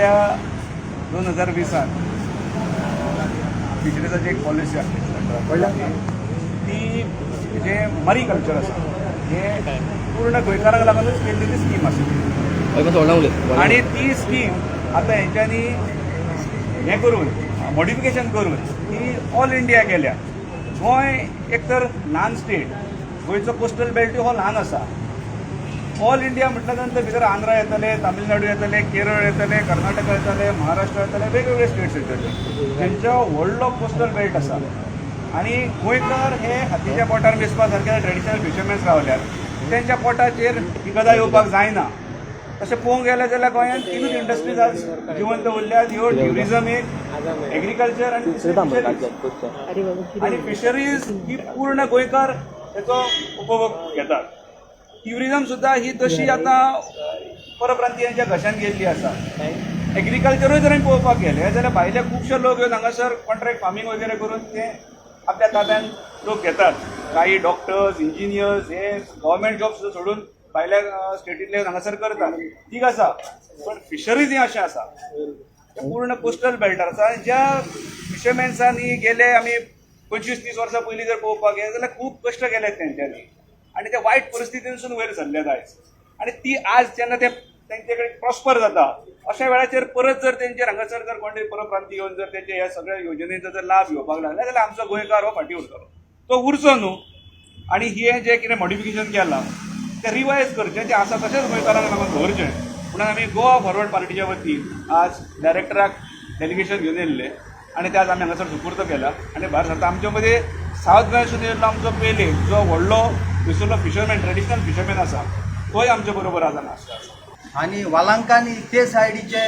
त्या 2020त फिशरीजाची एक पॉलिसी आसली ती, जे मरीकल्चर आसा, हे पूर्ण गोंयकारांक लागूनच केल्ली ती स्कीम आसा आणि ती स्कीम आतां हेंच्यांनी हें करून, मॉडिफिकेशन करून ती ऑल इंडिया केल्या. गोंय एक तर ल्हान स्टेट, गोंयचो कोस्टल बेल्ट हो ल्हान आसा. ऑल इंडिया म्हटल्या नंतर भितर आंध्रा येतले, तामिळनाडू येतले, केरळ येतले, कर्नाटका येतले, महाराष्ट्र येतले, वेगवेगळे स्टेट्स येतले तेंचो व्हडलो कोस्टल बेल्ट आसा. आणि गोंयकार हे हातीच्या पोटार मेजपा सारके ट्रेडिशनल फिशरमॅन्स रावल्यात. तेंच्या पोटाचेर ही गजाल येवपाक जायना. तशें पळोवंक गेलें जाल्यार गोंयांत तिनूच इंडस्ट्रीज आज जिवंत उरल्यात. ह्यो ट्युरिजम एक, एग्रीकल्चर आनी तिसरी फिशरीज. आणि फिशरीज ही पूर्ण गोंयकार तेचो उपभोग घेतात. ट्युरिजम सुद्दां ही तशी आतां परप्रांतीयांच्या घशान गेल्ली आसा. एग्रीकल्चरूय जर आमी पळोवपाक गेले जाल्यार भायले खुबशे लोक येवन हांगासर कॉन्ट्रॅक्ट फार्मींग वगैरे करून ते आपल्या ताब्यान लोक घेतात. काही डॉक्टर्स, इंजिनियर्स हे गव्हर्मेंट जॉब सुद्दां सोडून भायल्या स्टेटींतले हांगासर करतात. ठीक आसा, पण फिशरीज ही अशें आसा, ते पूर्ण कोस्टल बेल्टार आसा. आनी ज्या फिशरमॅन्सांनी गेले आमी 25-30 वर्सां पयलीं जर पळोवपाक गेले जाल्यार खूब कश्ट केले तेंच्यांनी आनी ते वायट परिस्थितींतसून वयर सरल्यात आयज. आनी ती आज जेन्ना ते तेंचे कडेन प्रॉस्पर जाता, अशा वेळाचेर परत जर तेंचेर हांगासर जर कोण तरी परप्रांती येवन जर तेंचे ह्या सगळ्या योजनेचो जर लाभ घेवपाक लागले जाल्यार आमचो गोंयकार हो फाटीं उरतलो. तो उरचो न्हू. आनी हें जें कितें मॉडिफिकेशन केलां तें रिवायज करचें, तें आसा तशेंच गोंयकारांक लागून दवरचें म्हणून आमी गोवा फॉरवर्ड पार्टीच्या वतीन आज डायरेक्टराक डेलिगेशन घेवन येयल्ले आनी ते आज आमी हांगासर सुपूर्द केला आनी भायर सरता. आमचे मदीं सावथ गोंयसून येयल्लो आमचो पेले, जो व्हडलो थंयसरलो फिशरमॅन, ट्रेडिशनल फिशरमॅन आसा, तोय आमचे बरोबर आज हांगा आसा. आनी वालांकांनी ते सायडीचे,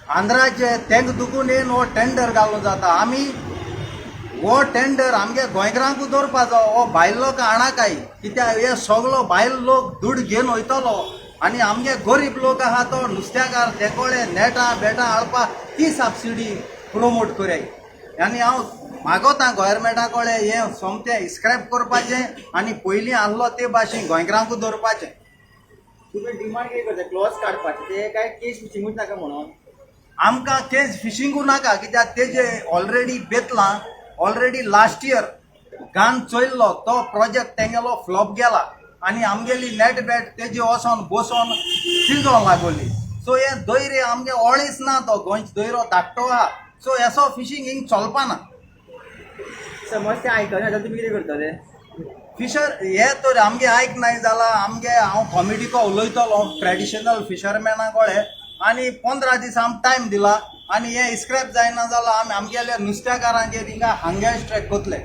आंध्राचे, तेंका दुखून येवन हो टेंडर घालूं जाता. आमी हो टेंडर आमगे गोंयकारांकूच दवरपा जावो. हो भायल लोक हाणाकाय, कित्याक हे सगलो भायल लोक दुड घेवन वयतलो आनी आमगे गरीब लोक आहा तो नुस्त्याकार तेकोळे नेटां बेटां हाडपा ती सबसिडी प्रोमोट करयाय. आनी हांव मागोता गोवोरमेंटा कडेन, हें सोमतें स्क्रॅप करपाचें आनी पयलीं आहलो ते भाशेन गोंयकारांकूच दवरपाचें. तुमी डिमांड कितें करता? क्लॉज काडपाचे ते काय केज फिशिंगूच नाका म्हणून? आमकां केज फिशिंगू नाका, कित्याक तेजे ऑलरेडी बेतलां. ऑलरेडी लास्ट इयर गान चोयल्लो तो प्रोजेक्ट तेंगेलो फ्लॉप गेला आनी आमगेली नेट बेट तेजे वचोन बसोन तिजोन लागोली. सो हे दोयरे आमगे ओळीच ना, तो गोंयचो दोयरो धाकटो आहा. सो येसो फिशींग हिंग चलपाना. समज ते आयकना जाल्यार तुमी कितें करतले? फिशर हे तर आमगे आयक नाय जाला आमगे हांव कॉमिटीको उलयतलो, ट्रेडिशनल फिशरमॅना कडेन, आनी 15 दीस आम टायम दिला. आनी हे स्क्रॅप जायना जाल्यार आमी आमगेले नुस्त्याकारांचेर हिंगा हंगर स्ट्रायक करतले.